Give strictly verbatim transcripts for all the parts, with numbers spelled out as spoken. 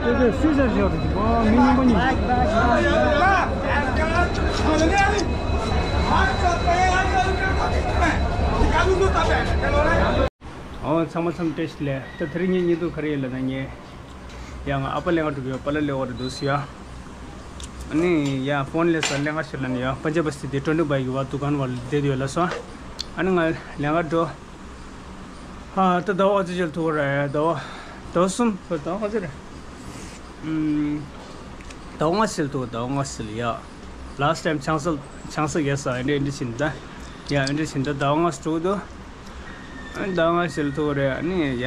སུས་ཟེར་ཞོར་དུ་མི་མཉམ་པོ་གཉིས། ཨོ་ཚང་མ་ཚང་མ་བཀྲ་ཤིས་བདེ་ལེགས། ད་དེ་རིང་ངའི་བརྙན་ཐུང་ག་རེ་ཡིན་ལབ་ན། ངས་ཡང་ཨ་ཕ་ལེན་ག་འགྲོ་གི་ཡོད། པཱ་ལགས་ལེན་ག་འགྲོ་འདུག་ཟེར་ཡ། ཨ་ནི་ཡང་ཕོན་ལས་སོ་ལེན་ག་ཞིག་ལབ་ནས་ཡ། པན་ཇབ་བ་སི་ཊི་དེ་ཊོན་ཊི་ཕའིབ་གི་བ་དུ་ཁན་བ་བསྡད་ཡོད་ལབ་སོང་། ཨ་ནི་ང་ལེན་ག་འགྲོ། ཨ་ད་ཟླ་བ་ག་ཚོད་ཅིག་ཐུག་རེད། ཟླ་བ་ཟླ་བ་གསུམ། ཟླ་བ་ག་ཚོད་རེད། ཨུམ། ཟླ་བ་ལྔ་ཙམ་ཐུག་ཟླ་བ་ལྔ་ཙམ་ཡ། ལཱ་སི་ཊི་ཊའིམ་ཆང་ས་ཆང་ས་བརྒྱབ་ས་ཨེ་འདྲ་ཨེ་འདྲ་ཕྱིན་ད། ཡ་ཨེ་འདྲ་ཕྱིན་ད་ཟླ་བ་ལྔ་ཙམ་ཐུག་འདུག་ཟླ་བ་ལྔ་ཙམ་ཐུག་རེད། ཨ་ནི་ཡ།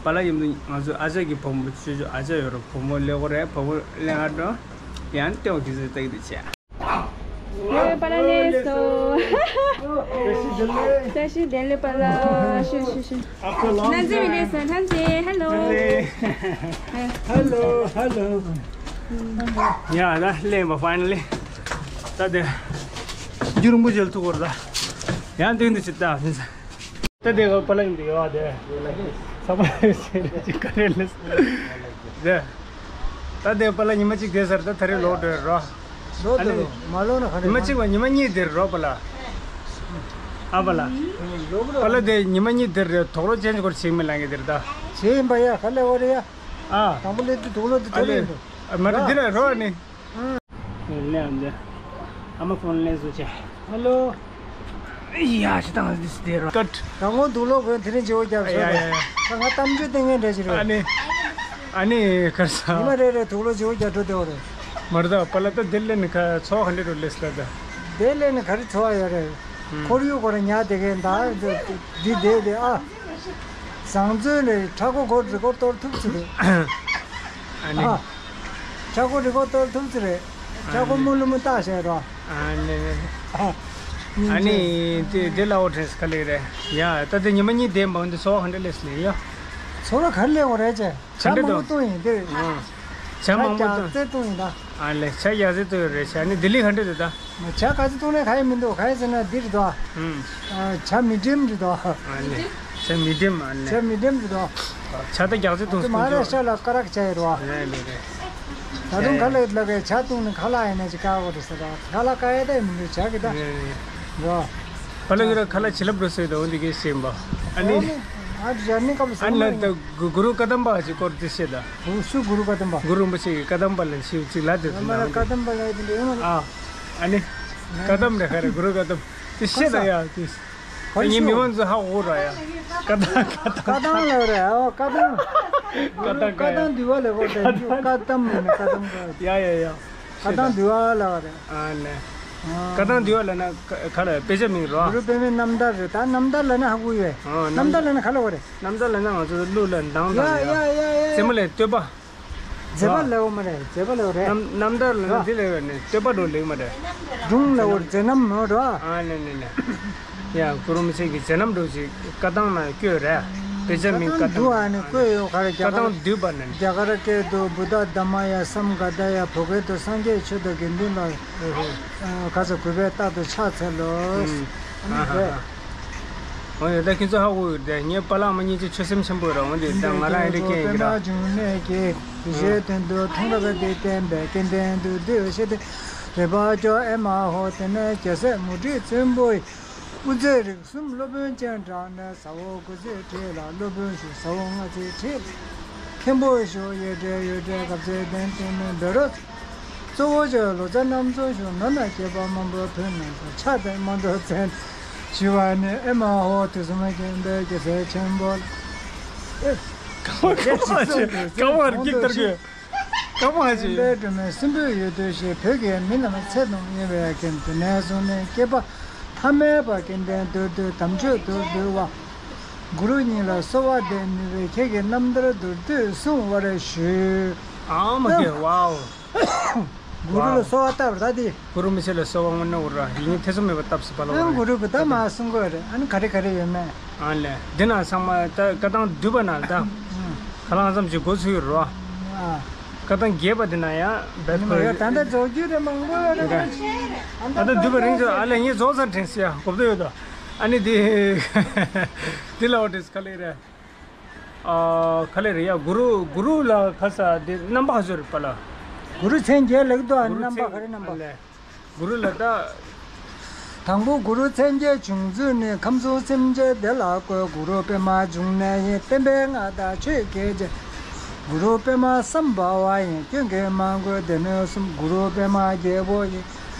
པཱ་ལགས་མཉམ་དུ་ང་ཚོ་ཨ་ཅག་གི་བུ་མོ་ཅོ་ཅོ་ཨ་ཅག་ཡོད་རེད། བུ་མོ་ལེན་ག་རེད། བུ་མོ་ལེན་ག་འགྲོ། ཡང་སྟོན་གི་ཟེར་ཏག་ཏག་བྱས། ཨེ་པཱ་ལགས་ལེན་སོང་། བཀྲ་ཤིས་བདེ་ལེགས། བཀྲ་ཤིས་བདེ་ལེགས་པཱ་ལགས། ཤུ་ཤུ་ཤུ། After long time. ཐང་ཅིག་ལེན་སོང་། ཐང་ཅིག་ཧེ་ལོ། ཧེ་ལོ་ཧེ་ལོ། ཡ་ད་ལེན་པ་ཕའི་ནལ་ལི། ད་དེ་རྒྱུན་རིང་པོ་ཅིག་ཐུག་གི་རེད་ད། ཡང་སྟོན་དུ་ཅིག་ད། ད་དེ་ག་པཱ་ལགས་ཡིན་དུ་ཡོད་དེ། ས་པ་ལགས་ཡིན་ཅིག་ག་རེ་ལས། དེ། ད་དེ་པཱ་ལགས་ཉི་མ་གཅིག་བསྡད་ཟེར། ད་ད་རེས་ལོག་འགྲོ་རོ། ལོག་འགྲོ་རོ། མ་ལོག་ན་ག་རེ། ཉི་མ་གཅིག་པ་ཉི་མ་གཉིས་བསྡད་རོ་པཱ་ལགས། ཨ་པཱ་ལགས། ལོག་རོ། པཱ་ལགས་དེ་ཉི་མ་གཉིས་བསྡད་རེད། དོགས་སློང་ཅན་གྱི་སྐོར་བྱེད་མི་ལང་གི་དེ་རེད་ད། བྱེད་ཡིན་པ་ཡ་ག་ལས་འོ་རེད་ཡ། ཨ། དང་པོ་ལས་དུ་དོགས་སློང་དུ་ཨ་ཐོབ་ལེ། ཡིན་འདུག་ཨ་མ་རེད་འདི་ན་རོ་ཨ་ནི། ལེན་འདི། ཨ་མ་ཕོན་ལེན་བཟོ་བྱས། ཧེ་ལོ། ཡ་ཞེ་དང་འདི་སི་དེ་རོ་ཀཊ། དང་པོ་དུག་ལོག་གོན་དེ་རིང་བྱེད་འོ་རྒྱབ་ཡ་ཤོག་ཡ་ཡ། ད་ང་གཏམ་བརྗོད་བསྟན་མཁན་འདྲ་ཞིག་རེད། ཨ་ནི། ཨ་ནི་ཁར་ས། ཉི་མ་རེ་རེ་དུག་ལོག་བྱེད་འོ་རྒྱབ་འགྲོ་བདེ་བ་རེད། མ་རེད་ད་པཱ་ལགས། ད་འདི་ལེན་ནི་ཁ་ཚོགས་ག་འདྲ་རུ་ལས་ལ་ད། འདི་ལེན་ནི་ག་རེ་ཚོགས་ཡོད་རེད། ཁོར་ཡུག་སྐོར་ཉག་དེ་གའི་ད་འདི་འདི་འདི་ཨ། བཟང་བཙོན་ལས་ཁྲ་ཁོ་གོ་རི་ཀོར་གཏོར་ཐུབ་ཚུལ་རེད། ཨ་ནི། ཨ། ཁྲ་ཁོ་རི་ཀོར་གཏོར་ཐུབ་ཚུལ་རེད། ཁྲ་ཁོ་མུ་ལུ་མུ་ཏག་བྱས་རོ། ཨ་ནི། ཨ་ནི། དེ་དེ་ལ་འོ་དྲན་ག་ལེ་རེད། ཡ་ད་དེ་ཉི་མ་གཉིས་བསྡད་འབངས་འདི་ཚོ་ག་འདྲ་ལས་ལེ་ཡ། ཚོ་ར་ག་ལེ་འོ་རེད་ཅེ། ཇ་མང་པོ་བཏུང་ཡིན་དེ། ཇ་མང་པོ་བཏུང་། ཇ་རྒྱག་རྩེ་བཏུང་ཡིན་ད། ཨ་ལེ་ཇ་རྒྱག་རྩེ་བཏུང་ཡོད་རེད་ཤག་ཨ་ནི་ལྡི་ལི་ག་འདྲ་རེད་ད། ཇ་ག་ཚོད་བཏུང་ནས་ག་ཡི་མི་འདུག་ག་ཡི་ཟེར་ན་འདི་རེད་དོ། ཨུམ། ཇ་མི་ཌི་ཡམ་རེད་དོ། ཨ་ལེ། ཇ་མི་ཌི་ཡམ་ཨ་ལེ། ཇ་མི་ཌི་ཡམ་རེད་དོ། ཇ་ད་རྒྱག་རྩེ་བཏུང་སོང་། མ་ཧཱ་རཱ་ཤ་ལ་ཀ་རག་ཇ་ཡོད་རོ། ལེ་ལེ་ལེ། ད་དུང་ག་ལ་ལ་གའི་ཇ་བཏུང་ནས་ཁ་ལག་ཡིན་ན་ཅི་ཀ་བོ་རེད་ཟེར་རོ། ཁ་ལག་ཀ་ཡ་ད་ཡི་མི་འདུག་ཇ་གི་ད། ལེ་ལེ། རོ། ཕ་ལ་གི་ར་ཁ་ལག་བྱིན་རླབས་འགྲོ་སྲིད་དོ་འདི་གའི་ཤེས་པ། ཨ་ནི། ཨ་ཇར་ནི་སྐབས་ལ་ཨ་ནི་ད་གུ་གུ་རུ་ཀ་དམ་པ་ཞིག་སྐོར་དེ་བཤད་ད། གུ་སུ་གུ་རུ་ཀ་དམ་པ། གུ་རུ་རིན་པོ་ཆེ་གི་ཀ་དམ་པ་ལ་ཞིག་ཅིག་ལ་དེ་ཚོ་མ་ན་ནང་ཀ་དེ། དམ་པ་ལ་དེ་འདྲ་ཡོང་ན། ཨ། ཨ་ནི། ཀ་དམ་རེ་ཁ་རེ་གུ་རུ་ཀ་དམ། དེ་བཤད་ད་ཡ་དེ། ཨ་ནི་མི་མང་ཚོ་ཧ་གོ་ར་ཡ། ཀ་དམ་ཀ་དམ། ཀ་དམ་ལ་རེ་ཨ་ཀ་དམ། ཀ་དམ་ཀ་དམ་འདི་བ་ལ་གོ་དེ་ཀ་དམ་མིན་ན་ཀ་དམ་ག་ཡ་ཡ་ཡ། ཀ་དམ་འདི་བ་ལ་རེ། ཨ་ནི། ཀ་དམ་འདི་བ་ལ་ན་ག་རེ་དཔེ་ཆ་མིང་རོ། གུ་རུ་པདྨའི་རྣམ་ཐར་རེད། ད་རྣམ་ཐར་ལ་ན་ཧ་གོ་ཡོད། རྣམ་ཐར་ལ་ན་ག་ལ་གོ་རེད། རྣམ་ཐར་ལ་ན་ང་ཚོ་གླུ་ལ་མདངས་ཡ་དང་ཡ་ཡ་ཡ་ཡ། རྩེ་མོ་ལ་བསྟོད་པ། མཛད་པ་ལེགས་པོ་མ་རེད། མཛད་པ་ལེགས་པོ་རེད། རྣམ་རྣམ་ཐར་ལ་ན་འདི་ལེགས་པ་ནི་བསྟོད་པ་འགྲོ་ལེགས་མ་རེད། སྒྲུང་ལེགས་པོ་མཛད་རྣམ་མོ་འགྲོ། ཨ་ནི་ནི་ནི། ཡ་གུ་རུ་མི་ཆེན་གྱི་མཛད་རྣམ་འགྲོ་ཞིག་ཀ་དམ་ན་བཀོད་རེད། དཔེ་ཆ་མིང་ཀ་དམ་འདུ་ཨ་ནི་བཀོད་ཡོད་ག་རེ་རྒྱ་ཀ་དམ་འདུས་པ་ནི་ནི། རྒྱ་གར་སྐད་དུ་བུདྡྷ་དྷརྨ་ཡ་སཾ་ག་དྷ་ཡ། བོད་སྐད་དུ་སངས་རྒྱས་ཆོས་དང་དགེ་འདུན་ལ། ཨ་ཧ་ཧ། ག་ཚོད་གུས་པས་རྟག་ཏུ་ཕྱག་འཚལ་ལོ། ཨ་ནི་ཨ་ཧ་རེད། ཧ། འོ་ཡོད་ད་ཁྱེད་ཚོ་ཧ་གོ་ཡོད་དེ། ངའི་པཱ་ལགས་མ་སྙིང་རྗེ་ཆོས་སེམས་ཆེན་པོ་ར། འོ་དེ་ད་ང་རང་ཨེ་འདྲ་སྐད་ཡིན་གྱི་ར། འཇུག་གནས་ཀྱི་དུས་བཞིའི་དོན་དུ་མཐོང་རབ་པའི་བསྟན་པའི་སྐལ་ལྡན་དུ་འདུས་ཤེས་ཏེ། རེ་བ་ཅོ་ཨེ་མ་ཧོ། དེ་ནས་རྒྱལ་སྲས་མུ་ཁྲི་བཙན་པོ་ཡི། དབུ་མཛད་རིགས་གསུམ་སློབ་དཔོན་སྤྱན་དྲངས་ནས། ཟ་འོག་དགུ་ཚེས་ཁྲི་ལ་སློབ་དཔོན་ཞུ། ཟ་འོག་ལྔ་ཚེས་ཁྲི་ལ་མཁན་པོ་ཞུ། ཡོད་འདྲེ་ཡོད་འདྲེ་གབ་ཚེ་ལྡན་བསྟན་མའི་བཻ་རོ། གཙོ་བོ་ཆོས་ལོ་ཙཱ་རྣམ་གསུམ་ཞུ། ནང་ན་སྐྱེས་པ་དམན་པ་ཕུ་ནུ་ཚོ། ཕྱག་དེ་མ་འགྲོ་བཙན་ཞུ་བ་ནི། ཨེ་མ་ཧོ། དུས་གསུམ་མཁྱེན་པའི་རྒྱལ་སྲས་ཆེན་པོ་ལ། ཨེ། ཀ་བ་ཀ་བ་ཀྱི་ཀ་བ་རྒྱུག་ལྟར་གི། ཀ་བ་ཞིག་སྦྲུམ་མའི་སྲིན་པོའི་ཡུལ་དུ་གཤེགས། བོད་ཀྱི་མི་རྣམས་ཚེ་དང་ཉེ་བའི་རྐྱེན། དེ་ནས་བཟུང་ནས་སྐྱེས་པ་ཐ་མལ་པ་སྐལ་ལྡན་དུ་འདུས། དམ་ཆོས་དུ་འདུལ་བ། གུ་རུ་ཉིད་ལ་གསོལ་བ་འདེབས་ནུས་པའི། ཁྱེད་ཀྱི་རྣམ་ཐར་མདོར་བསྡུས་གསུང་བར་ཞུ། ཨ་མ་ཀེ། ཝའོ། གུ་རུ་ལ་གསོལ་བ་བཏབ་ར་ད་དེ། གུ་རུ་མི་ཆེ་ལ་གསོལ་བ་སྔོན་ན་འུར་ར་ཡིན་ཐེ་ཚོམ་མེད་པར་བཏབ་སྲིད་པ་ལ། ཨ་གུ་རུ་གི་ད་མ་གསུང་དགོས་རེད། ཨ་ནི་ག་རེ་ག་རེ་ཡོད་མེད། ཨ་ལས། འདི་ན་ཚང་མ་ད་བཀའ་ཐང་བསྡུས་པ་ན་ད། ཁ་ལང་ཙམ་ཞིག་འགོ་ཚུགས་ཡོད་རོ། ཨ། བཀའ་ཐང་རྒྱས་པ་འདི་ན་ཡང་བེད་ཁོ་ཡོད། ད་ལྟ་རྫོགས་རྒྱུ་རེད་མང་པོ་ཡོད་རེད། ད་ལྟ་བསྡུས་པ་རིང་ཅོ་ཨ་ལས་ངས་རྫོགས་ཚར་དྲན་སྲིད་ཡ་གོ་བསྡད་ཡོད་དོ། ཨ་ནི་འདི། འདི་ལ་འོ་དྲིས་ག་ལེ་རེད། ཨ། ག་ལེ་རེད་ཡ། གུ་རུ། གུ་རུ་ལ་ག་ས་དེ་རྣམ་པ་ག་ཚོད་རེད་པ་ལ། གུ་རུ་མཚན་བརྒྱད་ལེགས་དོ། གུ་རུ་རྣམ་པ་མཚན་ག་རེ་རྣམ་པ། ཨ་ལེ། གུ་རུ་ལ་ད། དང་པོ་གུ་རུ་མཚན་བརྒྱད་བྱུང་ཚུལ་ནི། ཁམས་གསུམ་སེམས་ཅན་བདེ་ལ་བཀོད། གུ་རུ་པདྨ་འབྱུང་གནས་ཡིན། བསྟན་པའི་མངའ་བདག་ཆོས་རྒྱལ་ཆེན། གུ་རུ་པདྨ་སམྦྷ་ཝ་ཡིན། སྐྱོན་གྱིས་མ་གོས་སྡེ་སྣོད་གསུམ། གུ་རུ་པདྨ་རྒྱལ་པོ་ཡིན།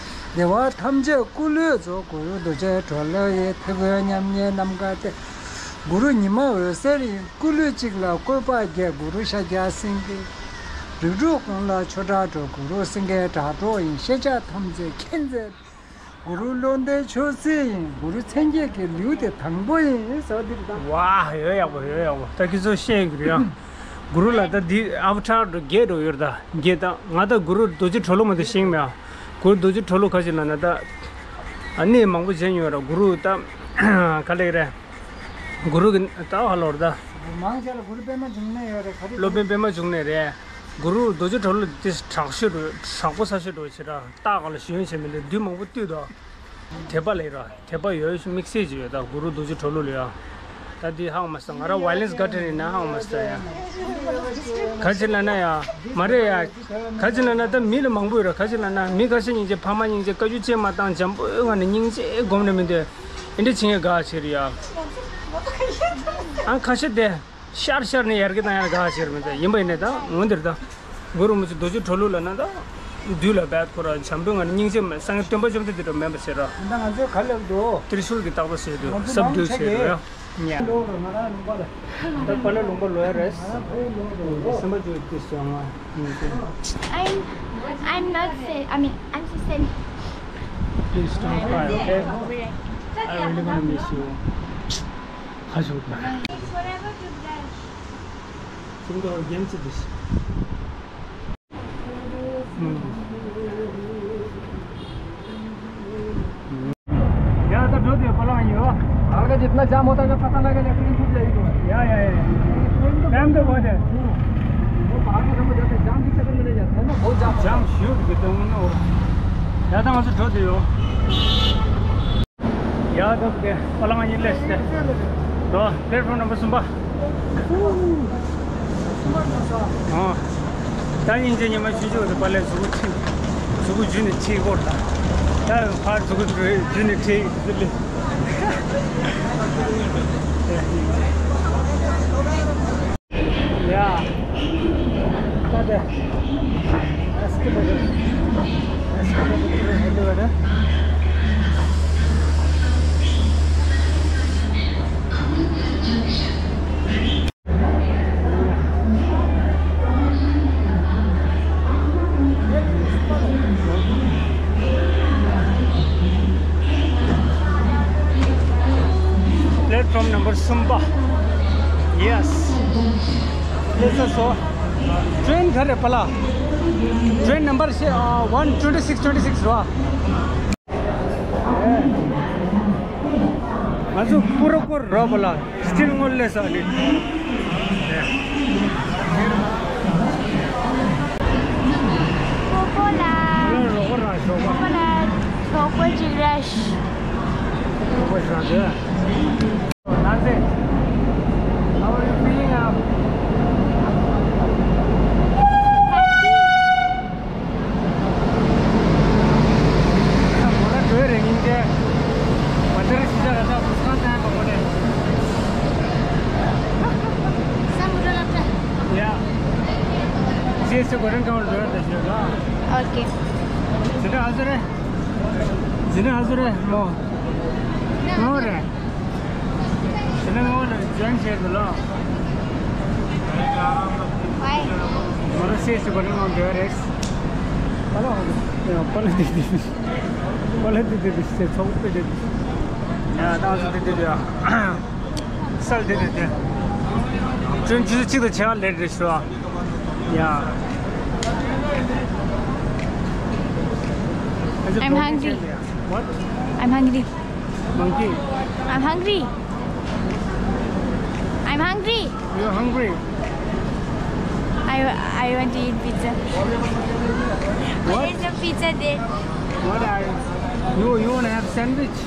བདེ་བ་ཐམས་ཅད་སྐུ་ལུས་རྫོགས། གུ་རུ་རྡོ་རྗེ་གྲོ་ལོད་ཡིན། ཐེག་དགོན་མཉམ་ཉིད་ནམ་མཁའ་སྟེང་། གུ་རུ་ཉི་མ་འོད་ཟེར་ཡིན། སྐུ་ལུས་གཅིག་ལ་བཀོད་པ་བརྒྱད། གུ་རུ་ཤཱཀྱ་སེང་གེ། རིགས་དྲུག་ཀུན་ལ་ཆོས་སྒྲ་སྒྲོག། གུ་རུ་སེང་གེའི་སྒྲ་སྒྲོག་ཡིན། ཤེས་བྱ་ཐམས་ཅད་མཁྱེན་མཛད། གུ་རུ་བློ་ལྡན་ཆོས་སྲིད་ཡིན། གུ་རུ་མཚན་བརྒྱད་ཀྱི་ལེའུ་དེ་དང་པོ་ཡིན་ཟེར་བ་འདི་རེད་ད། ཝ། ཡོད་ཡག་པོ། ཡོད་ཡག་པོ། ད་ཁྱེད་ཚོ་བཤད་ཀྱི་རེད་ཡ། གུ་རུ་ལ་ད་འདི་ཨ་བ་ཊར་འགྲོ་བརྒྱད་འགྲོ་ཡོད་རེད་ད། བརྒྱད་ད། ང་ད་གུ་རུ་རྡོ་རྗེ་གྲོ་ལོད་མ་གཏོགས་ཤེས་ཀྱི་མེད་ཨ། གུ་རུ་རྡོ་རྗེ་གྲོ་ལོད་ག་ཅིག་ལབ་ན་ད། ཨ་ནི་མང་པོ་བྱས་མྱོང་ཡོད་ར། གུ་རུ་ད། ག་ལེ་རེད། གུ་རུ་གི་ད་ཧ་ལོར་ད། མང་ཆེ་ལ་གུ་རུ་པདྨ་འབྱུང་གནས་ཡོད་རེད། ག་རེ། སློབ་དཔོན་པདྨ་འབྱུང་གནས་རེད། གུ་རུ་རྡོ་རྗེ་གྲོ་ལོད་དེ་དྲག་ཤོས་འགྲོ། དྲག་པོ་ས་ཤོས་འགྲོ་བྱེད་ར། རྟགས་ག་ལ་ཞོན་བྱེད་མི་འདུག། དུས་མང་པོ་བཏུས་དོ། དད་པ་ལས་ར། དད་པ་ཡོད་དམིགས་བསལ་ཅིག་ཡོད་ད། གུ་རུ་རྡོ་རྗེ་གྲོ་ལོད་ལ་ཡ། ད་འདི་ཧང་མ་སང་། ང་ར་ཝའི་ལེན་སི་ག་ཏྲ་ཡིན་ན་ཧང་མ་སང་ཡ། ག་ཅི་ལབ་ན་ཡ། མ་རེད་ཡ། ག་ཅི་ལབ་ན་ད་མི་ལ་མང་པོ་ཡོད་ར། ག་ཅི་ལབ་ན་མི་ཁ་ཤས་སྙིང་རྗེ། ཕ་མ་སྙིང་རྗེ། བཀའ་བཀྱོན་ཅིག་མ་བཏང་། འཇམ་པོའི་ངང་ནས་སྙིང་རྗེ་སྒོམ་ནས་མི་འདོད། ཨེ་འདྲ་བྱེད་མཁན་ག་ཅིག་རེད་ཡ། ཨ་ཁ་ཤས་དེ་ཤར་ཤར་ནས་ཡར་རྒྱས་བཏང་ཡ་ག་ཅིག་རེད་མི་འདོད། ཡིན་པ་ཡིན་ནའི་ད་འོན་ཏེ་རེད་ད། གུ་རུ་མི་ཚོ་རྡོ་རྗེ་གྲོ་ལོད་ལབ་ན་ད། དུས་ལ་རྦད་ཁོ་ར་འཇམ་པོའི་ངང་ནས་སྙིང་རྗེ་མེད། སངས་རྒྱས་སྟོན་པ་བཅོམ་ལྡན་འདས་འདྲ་མིན་པ་བྱེད་ར། ད་ང་ཚོའི་ག་ལེར་འགྲོ། ཏྲི་ཤུལ་གྱི་རྟགས་པ་བྱེད་དུས་སབ་ཌུ་བྱེད་དུས་ཡ། ད་པ་ལ་ལུང་པ་ལོ་ཡ་རེད། སེམས་པ་བཅོས་ཏེ་སོང་ང་། I'm I'm not sad. I mean, I'm so sad. Please don't cry, okay? I really wanna miss you. ཁ་ཤོག་ད། ཁྱིམ་ཐོག་རྒྱན་ཚིག་དེ། यार तो जो दियो पला यो। आगे जितना जाम होता है, जो पता लगे, लेकिन छूट जाएगी तुम्हें। या, या, या। टाइम तो बहुत है। वो पहाड़ में हमको जाते हैं, जाम की चक्कर में नहीं जाते हैं ना, बहुत जाम। जाम शुरू कितने होंगे ना और। या तो वहाँ से जो दियो। ཡ་ད་དེ་པ་ལང་ཡིན་ལེ་སྟེ། ད་པླེ་ཊི་ཕོམ་ནམ་བར་གསུམ་པ། ཨ། ད་སྙིང་རྗེ་ཉི་མ་ཆུང་ཆུང་དེ་པ་ལས་གཟུགས་པོ་ཁྲིད། གཟུགས་པོ་རྒྱུད་ནས་ཁྲིད་སྐོར་དང་། ད་ཕར་གཟུགས་པོ་རྒྱུད་ནས་ཁྲིད་ཟེར་ལེ། Yeah. Got the excavator. Excavator. Platform number གསུམ་པ། Yes. This is so. Train ག་རེ་པ་ལ། Train number ཤེས། ཨ། one twenty six twenty six རེད་བ། ང་ཚོ་པུ་ར་སྐོར་རོ་པ་ལ་སྤྱིར་ངོ་ལེ་ས་ནི། པོ་པོ་ལ། པོ་པོ་ལ་ཞོགས་པ། པོ་པོ་ལ་ཞོགས་པ་ཅིག་རེད། ཞོགས་པ་ཞོགས་པ། That's it. How are you feeling now? Okay. More. དེ་ནས་ངོ་ལ་ཇོན་བྱས་འདུག་ལ། Why? ང་རང་སེམས་སུ་གོ་རིམ་ངང་འདོད་རེད། པ་ལ་ཧོ། ཡ། པ་ལ་དེ་དེ་དེ། པ་ལ་དེ་དེ་དེ་ཟེར་ཚོགས་པའི་དེ་དེ། ཡ། ཏང་སུ་དེ་དེ་དེ་ཡ། སལ་དེ་དེ་དེ། ཅུན་ཅུ་གཅིག་ཏུ་ཆེ་བ་ལེད་རེད་ཤོ། ཡ། I'm hungry. What? I'm hungry. Monkey. I'm hungry. I'm hungry. You're hungry. I, I want to eat pizza. What? There's no pizza there. What are you? You, you want to have sandwich?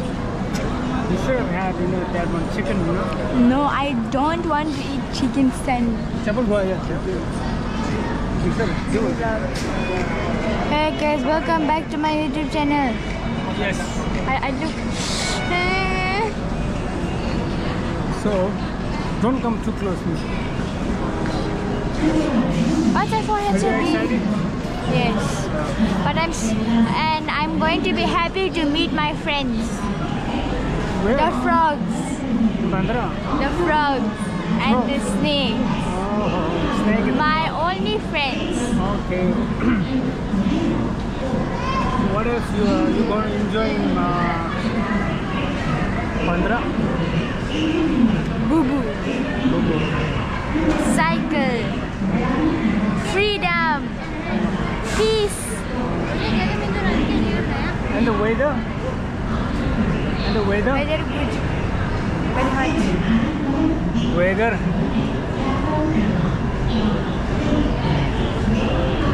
You should have had, you know, that one chicken, you know? No, I don't want to eat chicken sandwich. Chapel boy, yeah. You should do it. Hey guys, welcome back to my YouTube channel. Yes. I, I look. So, don't come too close, miss. What's that for? Are you excited? Yes. But I'm s- and I'm going to be happy to meet my friends. Where? The frogs. Bandra? The frogs and the snakes. Oh, snake. My only friends. Okay. What else you are you going to enjoy in uh, Bandra? Boo boo. Boo boo. Cycle. Freedom. Peace. And the weather? And the weather? Weather good. Very hot. Weather?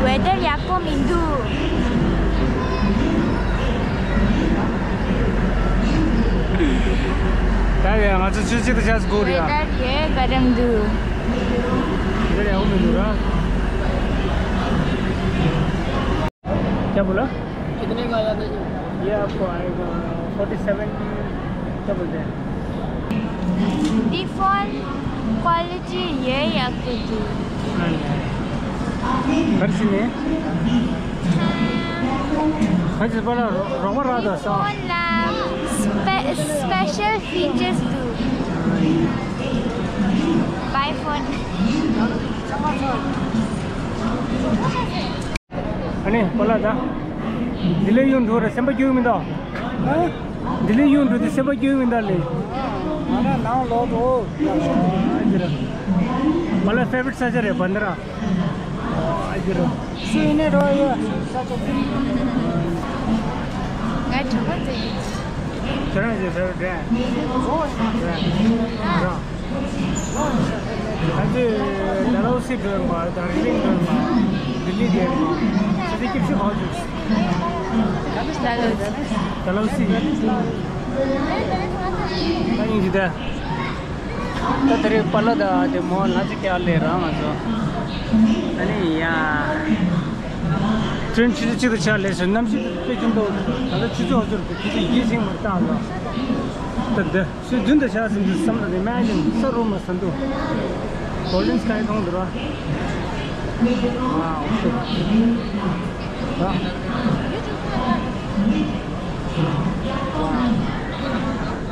Weather ཡག་པོ་མི་འདུག་ད་ཡ་ང་ཚོ་ཆུ་ཆུ་དུ་ཆགས་དགོས་རེད་ཡ། Weather ཡེ་ག་རམ་འདུག་འདི་ཡག་པོ་མི་འདུག་ར། क्या बोला? कितने का आया था ये? ये आपको आएगा फ़ोर्टी सेवन। क्या बोलते हैं? Default quality ये या कुछ। हाँ जी। घर से नहीं? हाँ जी, बोला, रो-, रोमा राधा सा। Phone ला स्पे-, special features दो। Buy phone। ཨ་ནི་པ་ལགས་ད། འདི་ལས་གཡུག་འགྲོ་རེད་སེམས་པ་སྐྱོ་གི་མི་འདུག་ཨ། འདི་ལས་གཡུག་འགྲོ་དུས་སེམས་པ་སྐྱོ་གི་མི་འདུག་ལེ། ང་ནི་ནང་ལོག་འགྲོ། ཨ་ཅི་རེད། པ་ལགས་ཕེ་ཝ་རིཊ་ས་ཆ་རེད་བན་དེ་ར། ཨ་ཅི་རེད། སུ་ཡིན་ནའི་འགྲོ་ཡོད་ས་ཆ་དེ། ང་གྲོད་པ་ཙིག་ཁྱེད་རང་གི་ཕེ་ཝ་རིཊ་རེད། ཨ། རང་། ད་ལྟའི་ཌལ་ཧོ་སི་འགྲོ་ཡིན་པ། དཱར་ཇི་ལིང་འགྲོ་ཡིན་པ། ལྡི་ལི་འགྲོ་ཡིན་པ། ཆུ་ཚོད་བཅུ་བཞི་ཧོ་ཇུ། ཌལ་ཧོ་སི། ཌལ་ཧོ་སི། ད་ཡིན་གྱི་ད། ད་དེ་རིང་པཱ་ལགས་དང་དེ་མོ་ལ་ཅིག་ཀྱང་ལས་རང་ང་ཚོ། ཨ་ནི་ཡ། ཊེན་ཆུ་ཚོད་གཅིག་ཏུ་ཆགས་ལས་སུ་གནམ་གཤིས་དཔེ་ཅུང་ཏོག་ད་ལྟ་ཆུ་ཚོད་ཧོ་ཇུ་རུ་དེ་ཆུ་ཚོད་བརྒྱད་ཕྱིན་མར་བཏང་ལ། ད་འདི། ཚོད་བདུན་དུ་ཆགས་ཟིན་དུས་བསམ་བློ་རེ་མ་ཡིན་ས་རུ་མ་ཟིན་དུ། གོལ་ཌེན་སི་ཀའི་མཐོང་འདུག་ར། ཝའོ། ཝའོ།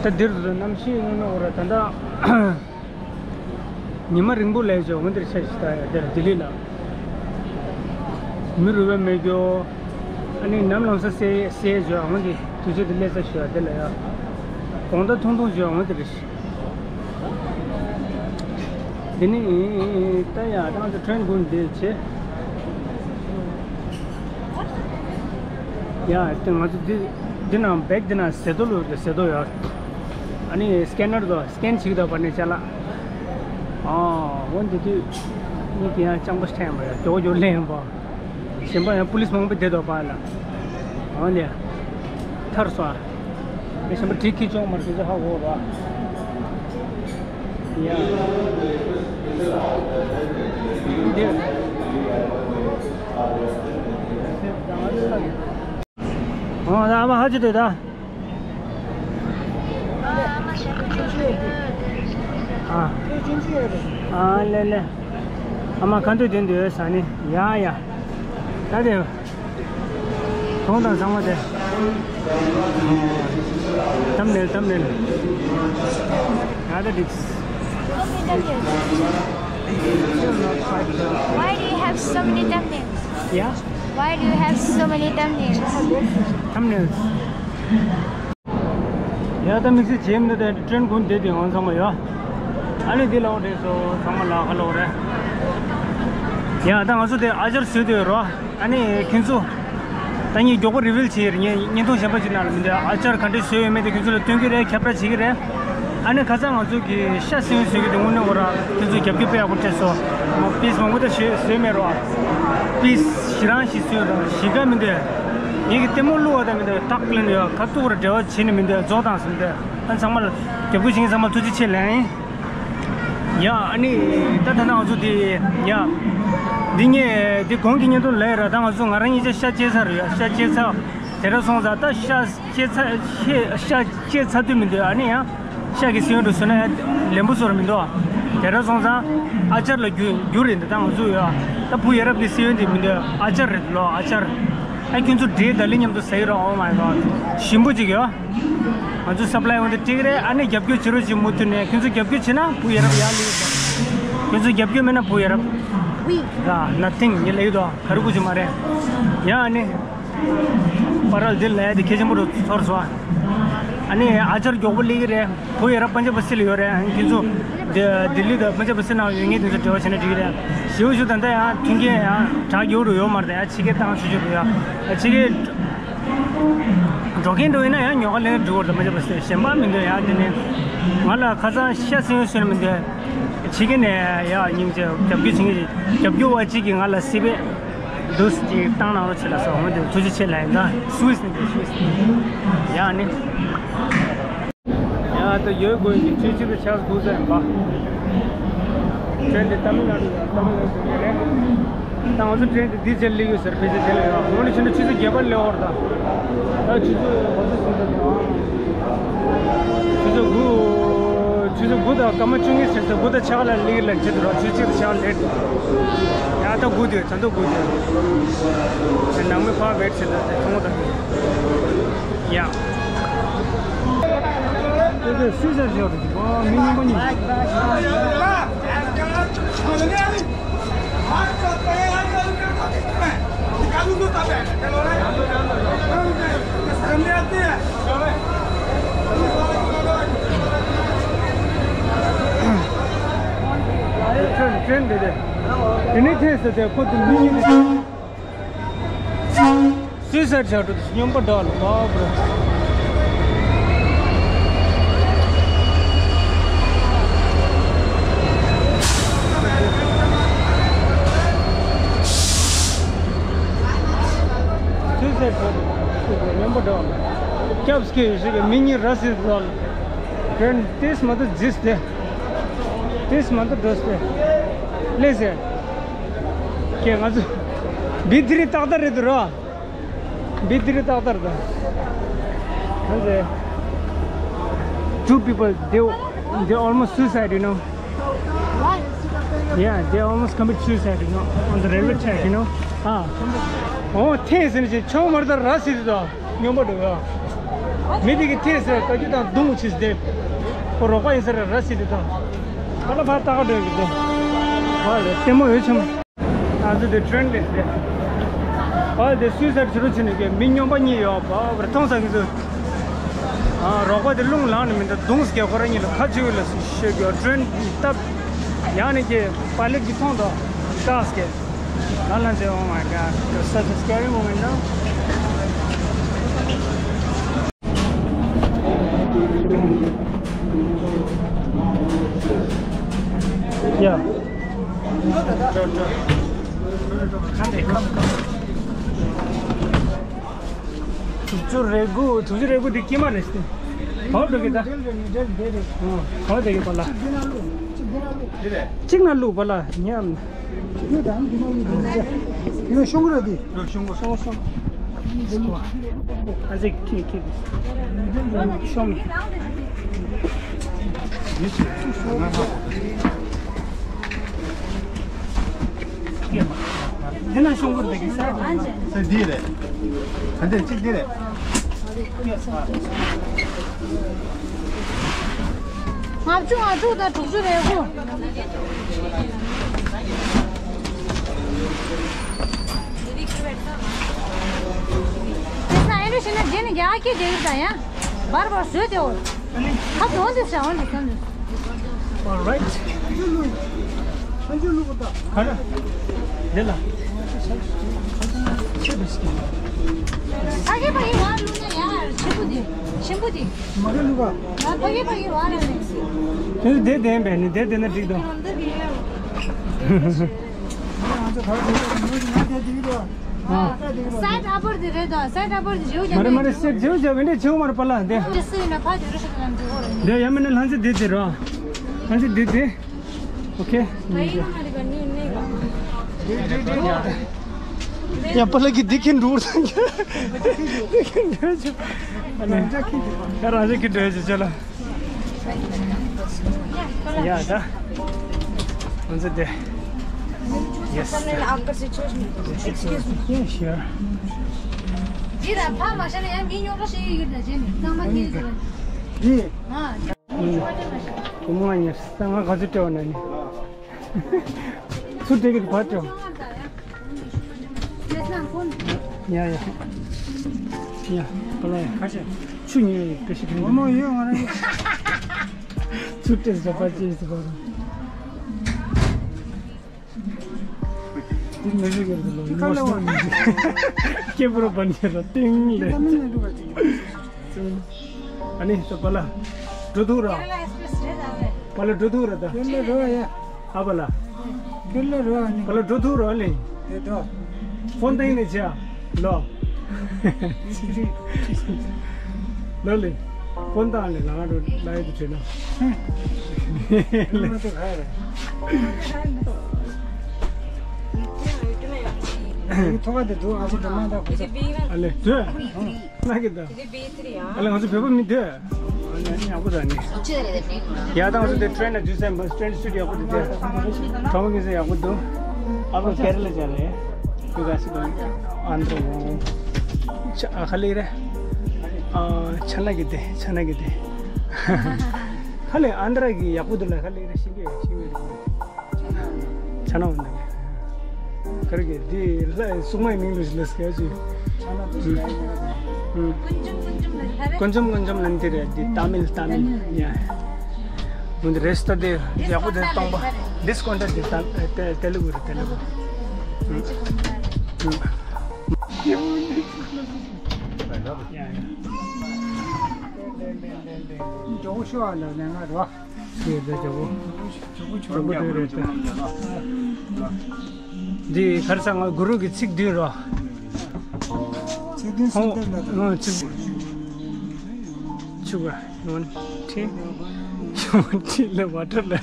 ད་འདིར་གནམ་གཤིས་ངོ་མ་འོ་ར་ད་ལྟ། ཉི་མ་རིང་པོ་ལས་བྱུང་འོ་འདིར་ཆ་ཞིག་ད་ཡ་འདིར་ལྡི་ལི་ལ། མི་རུ་བས་མེད་རྒྱུ། ཨ་ནི་ནམ་ལངས་ས་སེ་སེ་བྱུང་འོ་འདི་དུས་ཚོད་འདི་སླེབས་ས་ཞུ་བ་འདི་ལ་ཡ། དགོང་དག་ཐུང་ཐུང་བྱུང་འོ་འདིར། འདི་ནི་ད་ཡ་ད་ང་ཚོ་ཊེན་དགོན་འདི་བྱེད། ཡ་ད་ང་ཚོ་འདི་འདི་ནང་བེག་འདི་ནང་ཟེ་ཏོ་ལོ་ཟེ་ཏོ་ཡ། ཨ་ནི་སི་ཀེ་ནར་དོ་སི་ཀེན་བྱེད་ཀྱི་འདུག་པ་ནས་ཅ་ལག་ཨ་འོ་འདི་དུས་མི་དེ་ཡང་སྤྱང་པོ་ཞིག་ཡིན་པ་ཡ་མགྱོགས་མགྱོགས་ལེན་ཡིན་པ། གཞན་པ་ཡང་པུ་ལིས་མང་པོ་བསྡད་འདུག་པ་ལ། འོ་ནས་ཐར་སོང་ཨ། མི་གཞན་པ་གྲི་ཁྱེར་ཆོག་མ་རེད་དེ་ཚོ་ཧ་གོ་ར། ཡ། འདི། འོ་ད་ཨ་མ་ཧ་ཅི་དེ་ད། ཨ། ཨ་ལེ་ལེ། ཨ་མ་ག་འདོད་དེ་འདོད་ཟ་ནི་ཡ་ཡ། ད་དེ། གོང་དང་ཚང་མ་དེ། ཐམ་ནེལ་ཐམ་ནེལ། ཡ་ད་འགྲིག Why do you have so many thumbnails? Yeah? Why do you have so many thumbnails? Thumbnails. ཡ་ད་དམིགས་བསལ་བྱེད་མི་འདུག་ད་ཊེན་དགོན་བསྡད་དེ་ང་ཚང་མ་ཡོད། ཨ་ནི་འདི་ལ་འོ་རེད་སོ་ཚང་མ་ལ་ཁ་ལོ་རེད། ཡ་ད་ང་ཚོ་དེ་ཨ་ཅར་བཟོས་དུས་རོ། ཨ་ནི་ཁྱེད་ཚོ། ད་ངས་མགྱོགས་པོ་རི་བིལ་བྱེད་ཡིན། ངས་བརྙན་ཐུང་གཞན་པ་ཅིག་ནང་ལ་མི་འདུག་ཨ་ཅར་ག་འདྲས་བཟོས་ཡོད་མེད་དེ་ཁྱེད་ཚོ་ལ་སྟོན་གྱི་རེད། ཁྱབ་བསྒྲགས་བྱེད་ཀྱི་རེད། ཨ་ནི་ཁ་སང་ང་ཚོ་གི་ཤ་སེན་བཟོས་ཀྱི་དེ་དངོས་གནས་འོ་ར་ཁྱེད་ཚོ་རྒྱབ་སྐྱོར་དཔེ་ཡག་པོ་སྤྲད་སོང་། མ་པིས་མང་པོ་ད་བཟོས་བཟོས་མེད་རོ། པིས་ཞེ་རང་ཞིག་བཟོས་ར་ཞེ་དགའ་མི་འདུག་ངས་ཀྱི་ལྟད་མོ་བླུགས་པ་ད་མི་འདུག་ཏག་ལེན་ཡོད་ཁ་ཐུག་ར་འབྲེལ་བ་བྱེད་ནི་མི་འདུག་རྫོགས་དང་ཟིན་འདུག་ཨ་ཚང་མ་ལ་རྒྱབ་སྐྱོར་བྱེད་མཁན་ཚང་མ་ཐུགས་རྗེ་ཆེ་ལན། ཡ་ཨ་ནི་ད་ད་ལྟ་ང་ཚོ་དེ་ཡ་འདི་ངས་དེ་གོང་གི་བརྙན་ཐུང་ལས་ར་ད་ང་ཚོ་ང་རང་གཉིས་ཆ་ཤ་བཅད་ཚར་རེད་ཡ། ཤ་བཅད་ཚར་དེ་ར་སོང་ཙང་ད་ཤ་བཅད་ཚར་ཤ་ཤ་བཅད་ཚར་དུས་མི་འདུག་ཨ་ནི་ཡ་ཤ་གི་སེ་ཡོན་དུ་བཟོས་ན་ཡ་ལེན་པོ་བཟོ་ར་མི་འདུག་དེ་ར་སོང་ཙང་ཨ་ཅར་ལ་འགྱུར་འགྱུར་རེད་འདི་ད་ང་ཚོ་ཡ། ད་བུ་ཡ་རབས་ཀྱི་སེ་ཡོན་དེ་མི་འདུག་ཨ་ཅར་རེད་ལོ་ཨ་ཅར། ཨ་ཁྱོད་ཚོ་འབྲས་དང་ལི་མཉམ་དུ་ཟ་ཡི་ར། Oh my god ཞིམ་པོ་ཅིག་ཡོད། ང་ཚོ་སབ་ལའི་འོང་དེ་འགྲིག་རེད། ཨ་ནི་རྒྱབ་སྐྱོར་བྱེད་རོགས་བྱེད་མུ་མཐུད་ནས། ཁྱོད་ཚོ་རྒྱབ་སྐྱོར་བྱེད་ན་བུ་ཡ་རབས་ཡར་སླེབས། ཁྱོད་ཚོ་རྒྱབ་སྐྱོར་མེད་ན་བུ་ཡ་རབས་ཡ་nothing ངས་ལབ་ཡོད་དོ། ག་རེ་དགོས་ཀྱི་མ་རེད་ཡ། ཨ་ནི་པ་རལ་འདི་ལ་ཡ་དེ་གལ་ཆེན་པོ་རུ་ཚོར་སོང་། ཨ་ནི་ཨ་ཅར་མགྱོགས་པོ་སླེབས་ཀྱི་རེད། བུ་ཡ་རབས་པན་ཇབ་སི་ལ་ཡོད་རེད། ཨ་ནི་ཁྱོད་ཚོ་དེ་ལྡི་ལི་དང་པན་ཇབ་སི་ནང་ཡོད་མཁན་དེ་ཚོ་འབྲེལ་བ་བྱས་ན་འགྲིག་གི་རེད། ཞེའུ་ཞུ་ད་ལྟ་ཡང་མཐུན་རྐྱེན་ཡང་དྲག་ཡོད་རུ་ཡོད་མ་རེད། ད་ཡང་ཕྱི་རྒྱལ་བཏང་ཆོག་ཆོག་རུ་ཡ་ཕྱི་རྒྱལ། འགྲོ་མཁན་འགྲོ་ཡིན་ན་ཡང་ཉོ་ག་ལེན་འགྲོ་བར་དུ་མ་བྱས་པ་ཟེར་གཞན་པ་མི་འདུག་ཡ། དེ་ནས་ང་ལ་ཁ་སང་ཤ་སེ་ཡོན་ཟེར་མི་འདུག་ཕྱི་རྒྱལ་ནས་ཡ་སྙིང་རྗེ་རྒྱབ་སྐྱོར་བྱེད་མཁན་རྒྱབ་སྐྱོར་བ་གཅིག་གིས་ང་ལ་སི་པེ་འདུག་ཅིག་བཏང་གནང་རོགས་བྱེད་ལ་ཟེར། འོ་དེ་ཐུགས་རྗེ་ཆེ་ལ་ཡིན། ད་སུད་སི་ནས་འདུག་སུད་སི་ཡ་ནི། ཡང་ད་ཡོད་དགོས་ཀྱི་ཆུ་ཆུ་དུ་ཆགས་དགོས་ས་ཡིན་པ། ཁྲེན་དེ་ཏ་མིལ་ནཱ་ཌུ་ཡོད། ཏ་མིལ་ནཱ་ཌུ་ཡོད་རེད། ད་ང་ཚོ་ཁྲེན་དེ་འདི་ཆེར་སླེབས་ཡོད་ཟེར། ཕལ་ཆེར་དེ་ལ་ཡོད། འོ་ནི་ཕྱི་ནི་ཆུ་ཚོད་བརྒྱད་པར་སླེབས་ཡོད་རེད། ད་ཆུ་ཚོད་ག་ཚོད་ཟིན་ཚར་འདུག་ཆུ་ཚོད་དགུ། ཆུ་ཚོད་དགུ་དང་སྐར་མ་བཅུ་གཉིས་ཟིན་ཚར། དགུ་དང་ཕྱེད་ཀ་ལ་སླེབས་ལ་ཆེད་དུ་རོགས། ཆུ་ཚོད་གཅིག་དང་ཕྱེད་ཀ་ལེཊ་འདུག་ཡ་ད་དགུ་དེ་ད་དུང་དགུ་དེ་ནང་མི་ཕར་ཝེཊ་བྱེད་དུས་དེ་མཐོང་བ་དང་། ཡ། དེ་དེ་སུད་སི་ཞོར་དུ་མི་མཉམ་པ་གཉིས། ཁྲེན་ཁྲེན་དེ་དེ་དེ་ནས་ཐེངས་སུ་དེ་ཁོ་དེ་མི་གཉིས་དེ། སུད་སི་ཆགས་འགྲོ་དུས་སྙོམས་པོ་འདྲ་ལ་བབ་རེད། སུད་སི་ཆགས་འགྲོ་དུས་སྙོམས་པོ་འདྲ་ལ། སྐྱབས་སྐྱེ་ཞིག་གི་མི་གཉིས་ར་སི་ལ། དེ་ཏིས་མ་ཏུ་ཇིས་ཏེ། ཏིས་མ་ཏུ་འགྲོ་སྟེ། ལེ་ཟེར། ཀྱེ་ང་ཚོ་བི་ཐི་རི་ཏག་ཏག་རེད་འདུག་ར། བི་ཐི་རི་ཏག་ཏག་རེད་འདུག་ང་ཚོ། Two people, they, they almost suicide, you know. What? Yeah, they almost commit suicide, you know, on the railway track, you know. ཨ། འོ་ཐེངས་ཟིན་ཅིག་ཆུང་མར་དར་ར་སི་དུ་དང་སྙོམས་པོ་འགྲོ་ཡ། མི་དེ་གི་ཐེངས་ཟེར་བཀའ་རྒྱུ་དང་རྡུང་ཆིས་ཏེ། ཁོ་རོགས་པ་ཡིན་ས་རེད་ར་སི་དུ་དང་། ཁ་ལ་ཕར་ལྟ་ག་འགྲོ་གི་འདུག་ཧ་ལས་ལྟད་མོ་ཡོད་ཆུང་། ང་ཚོ་དེ་ཁྲེན་ལས་ཟེར། ཨ་དེ་སུད་སར་ཕྱི་རུ་ཕྱིན་ནས་མི་སྨྱོན་པ་གཉིས་ཡོད་པ་བར་མཐོང་ས་གི་ཚོད། ཨ་རོགས་པ་དེ་རླུང་ལངས་ནས་མི་འདུག་རྡུང་སྐད་ཁོ་རང་གཉིས་ལ་ཁ་ཆུ་ལ་ཤོད་རྒྱུ་ཁྲེན་སྟབས། ཡང་ནས་ཀྱི་པ་ལེ་ཊི་གི་མཐོང་དོ། ཀ་སྐད། ལ་ལ་ཟེར། Oh my god, it was such a scary moment, no? Yeah. དྲུག་ཅུ་རེ་དགུ། དྲུག་ཅུ་རེ་དགུ་འདི་དཀྱིལ་མ་རེད་ཟེར། ག་པར་འགྲོ་གི་ད། ག་པར་འགྲོ་གི་པ་ལ། གཅིག་ན་ལུག་པ་ལ་ཉམས། ཡོད་ཤོང་གི་ར་དེ། ཡོད་ཤོང་གི། ཤོང་ཤོང་། ཨ་ཙི་ཁྱི་ཁྱི། ཤོང་མི། འདི་ན་ཤོང་གི་རེད་གི་ས། ས་འདི་རེད། ད་འདི་གཅིག་འདི་རེད། ལྔ་བཅུ་ང་དྲུག་དང་དྲུག་ཅུ་རེ་དགུ། དེ་ས་ཨེ་འདྲ་ཞིག་ན་རྗེས་ནས་རྒྱ་སྐད་རྒྱག་གི་ད་ཡ། བར་བར་བཟོས་ཏེ་འོ། ཁ་དོན་དེ་ས་འོ་ལེ་ཁ་ནི། All right. ག་རེ། དེ་ལ། ཆེ་བ་ཞིག་ཕ་གི་ཕ་གི་བ་ལུ་ན་ཡ་ཆེན་པོ་དེ། ཆེན་པོ་དེ། མ་རེད་ལུག་པ། ང་ཕ་གི་ཕ་གི་བ་ལ་ནི། དེ་དེ་བདེན་པས་ནི་དེ་བདེན་ན་འགྲིག་དོ། ང་ཚོ་ག་རེ་བྱེད་ཀྱི་ཡོད་ང་དེ་འགྲིག་དོ། ཨ། སའིཌ་ཨ་པར་དེ་རེད་དོ། སའིཌ་ཨ་པར་དེ་རེད། མ་རེད་མ་རེད། སེ་བྱེའུ་བྱེའུ་འདི་བྱེའུ་མ་རེད་པཱ་ལགས། འདི། འདི་སུ་ཡིན་ན་ཕ་དེ་རུ་ཤི་ལ་འདི་ཧོ་རེད། འདི་ཡ་མིན་ན་ལྷ་མཛེས་འདི་དེ་རོ། ལྷ་མཛེས་འདི་དེ། ཨོ་ཁེ། ད་ཡིན་ན་མ་རེད་པ་ནི་ནི་ག་ཡ་པཱ་ལགས་ཀྱིས་འདི་ཁྱེར་འགྲོ། འདི་ཁྱེར་འགྲོ། ཨ་ནི། ཡ་རང་ཅག་གིས་འགྲོ་ཡ་ཅི་བྱ་ལ། ཡ་ད། ང་ཚོ་དེ། Yes. Excuse me. Yeah, sure. འདི་ལ་ཕ་མ་ཤ་ན་ཡང་མི་ཉོ་རོགས་ཞེས་ཡོད་ན་བྱས་ནས་གཙང་མ་ཉེས་ཟེར། འདི། ཨ། ཨུམ། སྐུ་ངོ་ཉེར་ས་ང་ག་ཚོད་སྤྲད་པ་ན་ནི། ཚུར་སྤྲད་གི་ཕར་སྤྲད། ཡ་ཡ། ཡ། པཱ་ལགས་ཡ། ཁ་ཤས། ཆུ་ཉོས་ཡོད་པེ་ཤི་ཁན། ངོ་མ་ཡོད་ང་རང་ཡོད། ཚུར་སྤྲད་ཟེར་པ་ཅི་ཟེར་པ་རེད། འདི་མི་ཤེས་གི་རེད་ལོ། ཁ་ལ་བ། སྐྱེས་བུ་ར་བན་ཆེ་ར་ཏིང་ལེ། ཨ་ནི་ད་པཱ་ལགས་འགྲོ་ཐུབ་ར། པཱ་ལགས་འགྲོ་ཐུབ་ར་ད། ཁྱོད་ལ་རོ་ཡ། ཨ་པཱ་ལགས། ཁྱོད་ལ་རོ་ཨ་ནི། པཱ་ལགས་འགྲོ་ཐུབ་ར་ལེ། དེ་འགྲོ། ཕོན་ཏེང་ནས་བྱ། ལོ། ལོ་ལེ། ཕོན་ཏང་ནས་ལ་ང་རོ་ལ་ཡ་དུ་བྱོས་ན། ཐོག་ཁ་དེ་འདུག་ཨ་ཅེ་འགྲོ་མ་འདུག་ཨ་ལེ་དུས། ང་གི་ད། ཨ་ལེ་ང་ཚོ་བོད་པ་མི་འདོད། ཨ་ལེ་ཡག་པོ་ད་ནི། ཡ་ད་ང་ཚོ་དེ་ཊེན་ནས་འདུག་སེམས་པ་ཊེན་སུ་ཡག་པོ་འདུག་དེ། གྲོང་གི་ས་ཡག་པོ་འདུག་ཨ་ཕ་ཀེ་ར་ལ་ཅ་ལེ། ཡུ་ག་སི་གོ་ཨན་དྲོ། ཆ་ཨ་ཁ་ལི་རེ། ཨ་ཆ་ན་གི་དེ་ཆ་ན་གི་དེ། ཁ་ལི་ཨན་དྲ་གི་ཡག་པོ་འདུག་ལ་ཁ་ལི་རེ་ཤིང་གི་ཤིང་གི་རེ། ཆ་ན་འོ་ན་གི། ཁར་གི་དེ་ལྷ་སྲུང་མའི་མིང་ལ་ལ་སྐད་ཅིག་ཀུན་འཇོམས་ཀུན་འཇོམས་ལ་དེ་རེད། དེ་ཏ་མིལ་ཏ་མིལ་ཡ། འོན་ཏེ་རེས་ཏ་དེ་ཡག་པོ་དེ་སྟོང་པ། ཌིས་ཀོན་ཊ་དེ་ཏ་དེ་དེ་ལུགས་རེད་དེ་ལུགས། ཡ་ཡ། འདི་ག་རེ་ཟེར་ང་གུ་རུ་གི་ཚིག་བདུན་གསུམ་ལྟར་ལ། ཨོ་ཚིག་ཆུ་ག་ཡོན་ཁྲི་ཡོན་ཁྲི་ལ་བ་ཏྲ་ལ།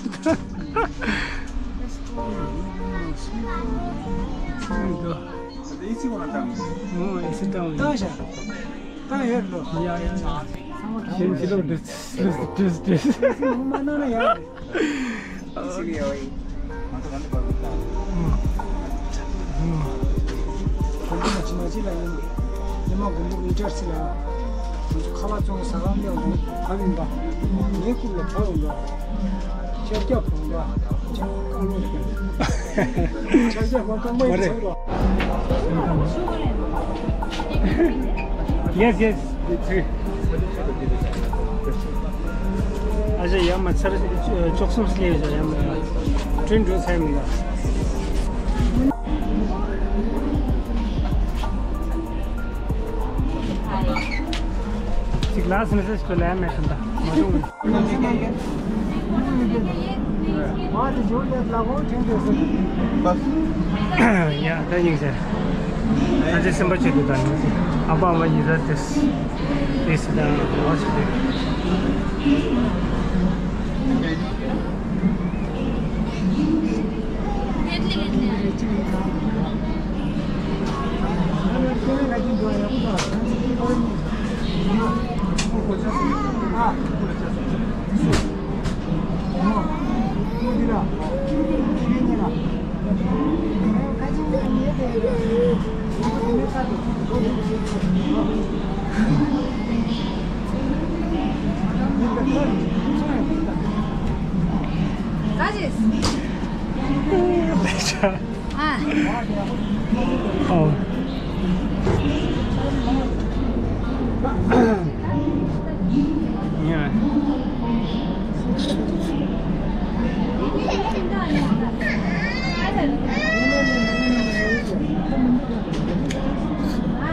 ཨོ་ཨེ་སི་ཏང་ཡོད་ལོ། ཡ་ཡ་ཡ། ཞིམ་ཞིམ་ལོ་འདྲི་འདྲི་འདྲི་འདྲི། ཨ་ཙི་ཡ་ཝའི། ང་ཚོ་ག་འདྲ་བར་དུ་བཏང་། དགོན་པ་མ་ཕྱི་མ་ཕྱི་ལ་ཡིན། ཉི་མ་དགོན་པ་ཨིན་ཅར་ཅི་ལ། ང་ཚོ་ཁ་བ་ཙོང་ས་ཁང་ལ་ཡོང་བ་ཡིན་པ། ངའི་རྐུབ་ལ་བབས་ཡོང་བ། ཤར་རྒྱག་བོང་བ། ཤར་རྒྱག་བོང་རྐང་པ་ཡིན་ཚོད་རོ། Yes, yes. ཨ་ཅེ་ཡ་མ་ཚར་བཅུ་གསུམ་སླེབས་ཡོད་ཡ་མ་ཡ། བྲིན་འགྲོ་ཚར་མི་འདུག་ཅིག་ལ་སི་མེ་སེ་ཇི་སྐུལ་ལ་ཡ་མེད་ཤམ་ད་མ་འདུག་ཡ་ད་སྙིང་རྗེ། ང་ཚོའི་སེམས་པ་གཅིག་ཏུ་དང་ཨ་ཕ་ཨ་མ་ཡི་ར་ཏེས་ཨེ་སི་དང་ཨ་ཅེ་དེ།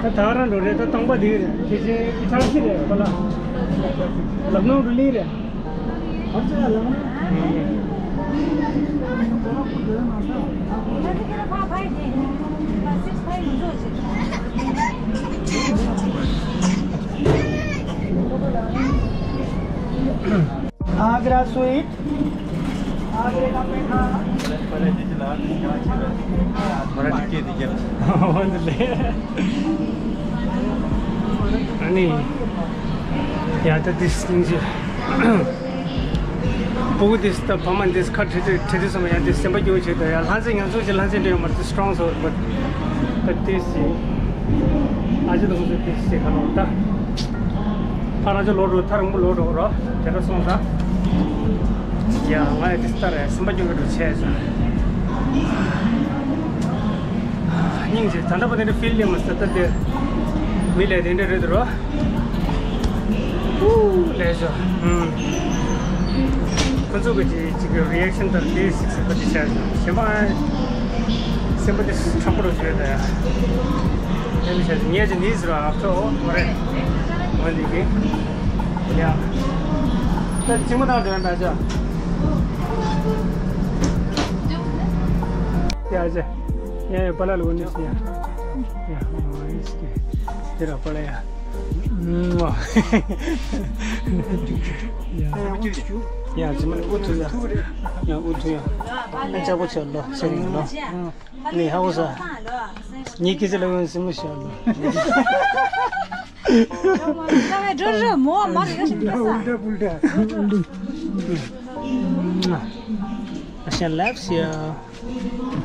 ད་ད་རང་འགྲོ་རེད། ད་དང་པ་འདི་རེད། ཁྱེད་ཚོའི་ཚར་གཅིག་རེད་པ་ལ། ལབ་ནོར་འགྲོ་ལི་རེད། ཨ་ཙི་ལ་ལ་ན། ཨ་ཙི་ཁྱེད་རང་ཕ་ཕ་ཡི་དེ་ཕ་སིག་ཕ་ཡི་མི་འཇོག་ཅིག Sweet. ཨ་ནི། ཡ་ད་འདི་སྙིང་རྗེ། སྤུ་གུ་འདི་ད་བ་མ་འདི་ཁ་བྲི་དུས་བྲི་དུས་སོང་ཡ་འདི་སེམས་པ་སྐྱོ་བྱེད་དུ་ཡ། ལྷ་མཛེས་ཉམས་ཚོགས་ཀྱི་ལྷ་མཛེས་འདྲ་ཡོད་མ་རེད། strong so but but this is ཨ་ཅེ་དང་ཚོ་this is ཁ་ལོ་ད། ཕ་རང་ཚོ་ལོག་འགྲོ། ཐག་རིང་པོ་ལོག་འགྲོ་རོགས། དེ་འདྲ་སོང་ཙང་། ཡ་ང་ཡ་དེ་ལྟར་རེད། སེམས་པ་སྐྱོ་གི་འགྲོ་བྱས་ཙང་། སྙིང་རྗེ། ད་ལྟ་བར་དེ་འདྲ་ཕིལ་ལེ་མ་ཟེར་ད་དེ། མི་ལས་དེ་འདྲ་རེད་རོ། ཨུ་ལས་ཤོ། ཁོ་ཚོ་གི་ཅིག་ཅིག་གི་རི་ཨེག་ཤན་དང་དེ་སིག་སིག་པ་དེ་བྱས་ཙང་གཞན་པ་སེམས་པ་དེ་ཁྲག་པོ་རུ་བྱོས་ད་ཡ། དེ་མི་བྱས་ཙང་ངས་ཅི་ནི་ཟེར་བ་ཨབ་ཐོ་མ་རེད། འོན་ཏེ་གི། ཡ། ད་གཅིག་མ་ཐག་འགྲོ་ཡ་ད་ཅོ། ཡ་ཅེ། ཡ་ཡ་པ་ལ་ལ་འོ་ནི་སི་ཡ། ཡ་འོ་ནི་སི་དེ་ར་པ་ལ་ཡ། ཡ་ཅེ་མ་ལ་འུ་ཐུ་ཡ། ཡ་འུ་ཐུ་ཡ། ཨ་ཅག་པོ་ཆེ་ལོ་ཆེ་རིང་ལོ། ནི་ཧ་གོ་ས། ཉི་ཀི་ཟེར་ལ་འོན་སི་མོ་ཤ་ལོ། I shall left here.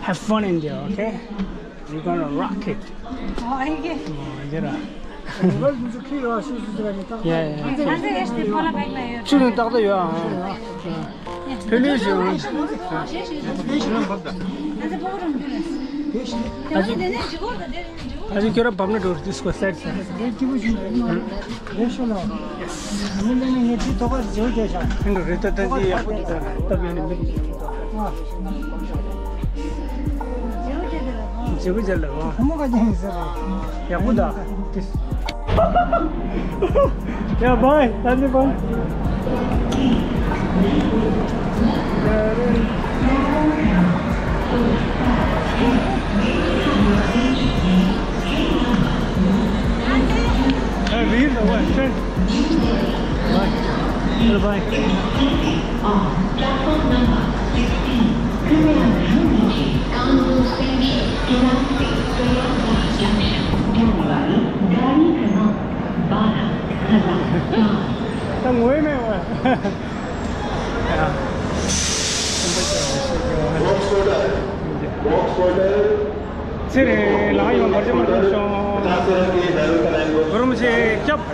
Have fun in there, okay? We're gonna rock it. Oh, okay. Oh, yeah. Yeah, yeah. ཆུ་ནི་ཏག་ཏག་ཡོད་ཨ། ཕེ་ལུས་ཞིག་ཨ་ཅིག་ཨ་ཅིག་ཁྱོད་རང་བབས་ན་འགྲོ། This go side side. ལས་ཤོ་ལ། མི་ལས་ནས་ངས་ཅི་ཐོག་ཁ་བརྗེ་བར་བརྒྱབ་བཞག་ཧན་འགྲོ་རེད། ད་ལྟ་འདི་ཡག་པོ་འདུག་ད་སྟབས་ཡག་ནས་མི་བརྗེ་བར་བརྒྱབ་ལ་ཨོ། ཡག་པོ་ད། ཡག་པོ་ད། ཡ་བྷའི། ད་ནི་བྷའི། Hey, we hit the west, turn. Bye. Bye. Platform number sixteen. कृपया ध्यान दीजिए, कानपुर सेंट्रल, केलास्ते, प्रयागराज जंक्शन, जाने वाली गाड़ी क्रमांक बारह हजार चार। ད་ངོ་མ་ཡོང་བ། ཚེ་རིང་ལགས་ཡོང་བར་ཆད་མ་བྱུང་སོང་། གུ་རུ་མི་ཆེ་སྐྱབས།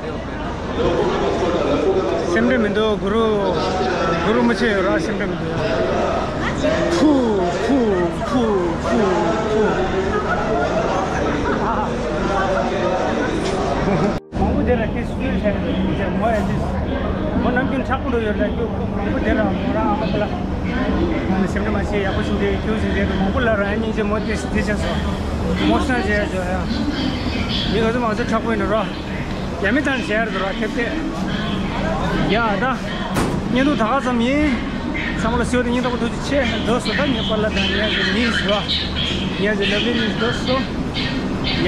སེམས་ཁྲལ་མི་འདུག་གུ་རུ། གུ་རུ་མི་ཆེ་ཡོད་ར། སེམས་ཁྲལ་མི་འདུག་ཕུ་ཕུ་ཕུ་ཕུ་ཕུ། མང་པོ་དེ་ལ་དེ་སུས་བཤད་ཀྱི་རེད་ཟེར། མོ་ཡང་དེ་མོ་ནམ་རྒྱུན་མཁྲེགས་པོ་འགྲོ་ཡོད་ལ། རྒྱུ་མང་པོ་དེ་ལ་མོ་རང་ཨ་མ་དེ་ལ་ང་ནི་སེམས་ཁྲལ་མ་བྱེད། ཡག་པོ་ཞིག་འདྲེ་རྒྱུ་ཞིག་འདྲེ་མང་པོ་ལ་རང་སྙིང་རྗེ་མོ་དེ་དེ་བྱས་སོང་། མོ་སང་བྱས་བྱས་ཡ། མི་ག་ཚོད་མང་ཚོད་མཁྲེགས་པོ་ཡིན་ནོ་རོ། ཡ་མི་ཐང་བྱས་རེད་རོ་ཐེབས་ཐེབས། ཡ་ད། བརྙན་ཐུང་ད་ག་ཙམ་ཡིན། ཚང་མ་ལ་གཟིགས་པ་དང་སྙིང་ཐག་པ་ཐུགས་རྗེ་ཆེ། འདུག་སོ། ད་ངའི་པཱ་ལགས་དང་ངའི་ནི་སི་རོ། ངའི་ལབ་ལི་ནི་སི་འདུག་སོ། ཡ།